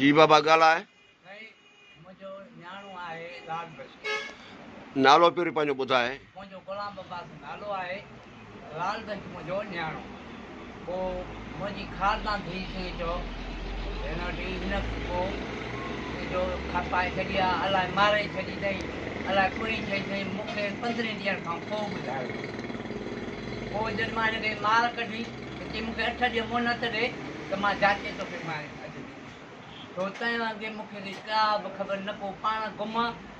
جي بابا ڳالهاء. سائين منهنجو نياڻو آهي لال بخش. نالو پهريون پنهنجو ٻڌاء. منهنجو غلام عباس نالو آهي لال بخش منهنجو نياڻو. پوء منهنجي خاردان ڌيء سائين چئو هن وٽ هن پوء جو کپائي ڇڏي آ الائي ماري ڇڏي اٿئي الائي ڪوئي ڇڏي اٿئي مون کي پندرهين ڏينهن کان پوء ٻڌايو. پوء جڏهن مان هن کي مار ڪڍي ته چئي مون کي اٺ ڏينهن مهلت ڏي ته مان جاچي توکي مان اچي ڏيندس. ڇو تنهن وانگي مون کي ڪا به خبر نه ڪو پاڻ گم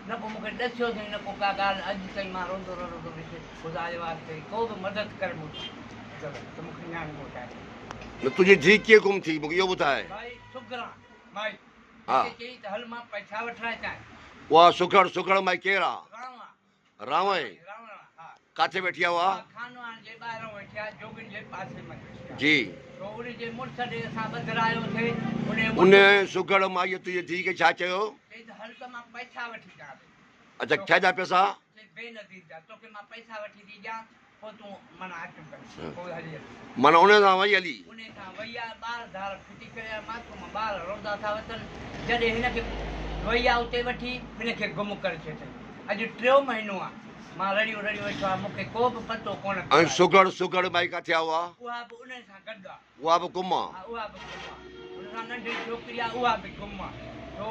نه ڪو مون کي ڏسيو اٿئي نه ڪو ڪا ڳالهه اڄ تائين مان روندو رڙندو ويٺس خدا جي واسطي ڪو به مدد ڪري مون سان ته مون کي نياڻي موٽائي ڏي. نه تنهنجي ڌيء ڪيئن گم ٿي مون کي اهو ٻڌاء. ڀائي سگهران مائي مون کي چئي ته هل مان پئسا وٺرائي اچانء. اها سگهڙ سگهڙ مائي ڪير آ؟ راوڻ. راوڻ ڪاٿي ويٺي آ اها؟ جي. ان سگهڙ مائيء تنهنجي ڌيء کي ڇا چيو؟ اڇا ڇا جا پئسا؟ معنيٰ ان سان وئي هلي. اڄ ٽيون مهينو آ مان رڙيون رڙيون ويٺو آهيان مون کي ڪو به پتو ڪونه پيو ۽ آهي. سگهڙ سگهڙ مائي ڪاٿي آ اها؟ اها به انهن سان گڏ آ. اها به گم آ. ها اها به گم آ. ان سان ننڍڙي ڇوڪري آ اها به گم آ. سو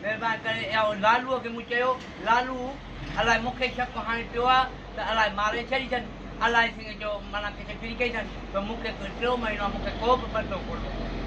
مهرباني ڪري اهو لالوء کي مون چيو لالو الائي مون کي شڪ هاڻي پيو آ ته الائي ماري ڇڏي اٿن الائي سنگهه جو معنيٰ ڪٿي ڦري ڪئي اٿن سو مون کي ٽيون مهينو آ مون کي ڪو به پتو ڪونه پيو.